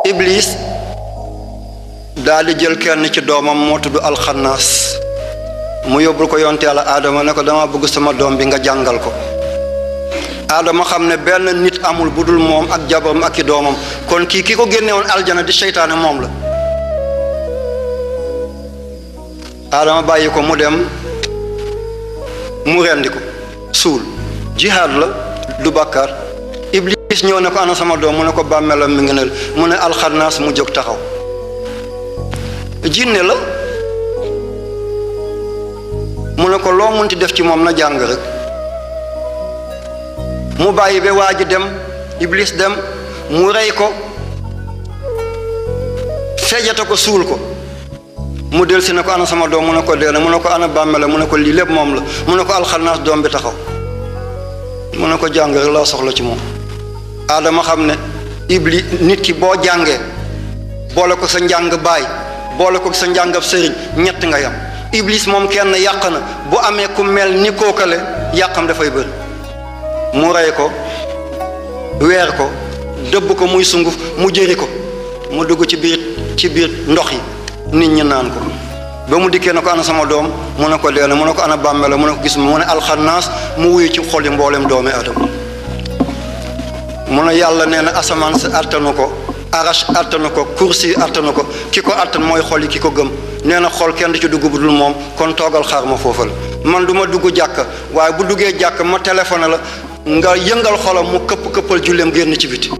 Iblis daal di jël kenn ci doomam moo tudd alxannaas mu yóbbul ko yonte yàlla Adama ne ko dama bëgg sama doom bi nga jàngal ko. Adama xam ne benn nit amul bu dul moom ak jabaram ak i doomam kon ki ko génne woon aljana di seytaane moom la. Adama bàyyi ko mu dem mu rendi ko suul jihaad la du bàkkaar. Iblis ñëw ne ko ana sama doom mu ne ko bàmmeelam mi ngi ne mu ne alxannaas mu jóg taxaw jinne la mu ne ko loo munti def ci moom na jàng rek mu bàyyi ba waa ji dem Iblis dem mu rey ko fejate ko suul ko mu del si ne ko ana sama doom mu ne ko dee na mu ne ko ana bàmmeelam mu ne ko lii lépp moom la mu ne ko alxannaas doom bi taxaw mu ne ko jàng rek laa soxla ci moom. Adama xam ne Iblis nit ki boo jàngee boole ko sa njàng baay boole ko sa njàngab sëriñ ñett nga yam. Iblis moom kenn yàq na bu amee ku mel ni kookale yàqam dafay bëri mu rey ko weer ko dëbb ko muy sunguf mu jëri ko mu dugg ci biir ndox yi nit ñi naan ko ba mu dikkee ne ko ana sama doom mu ne ko dee na mu ne ko ana bàmmeel mu ne ko gis mu ne alxannaas mu wuyu ci xoli mboolem doomi Adama mu ne yàlla nee na asamaan si attanu ko arash attanu ko kursi attanu ko ki ko attan mooy xol yi ki ko gëm nee na xol kenn du ci dugg bu dul moom kon toogal xaar ma foofa la man du ma dugg jàkka waaye bu duggee jàkka ma téléphoné la nga yëngal xolam mu këppal julleem génn ci biti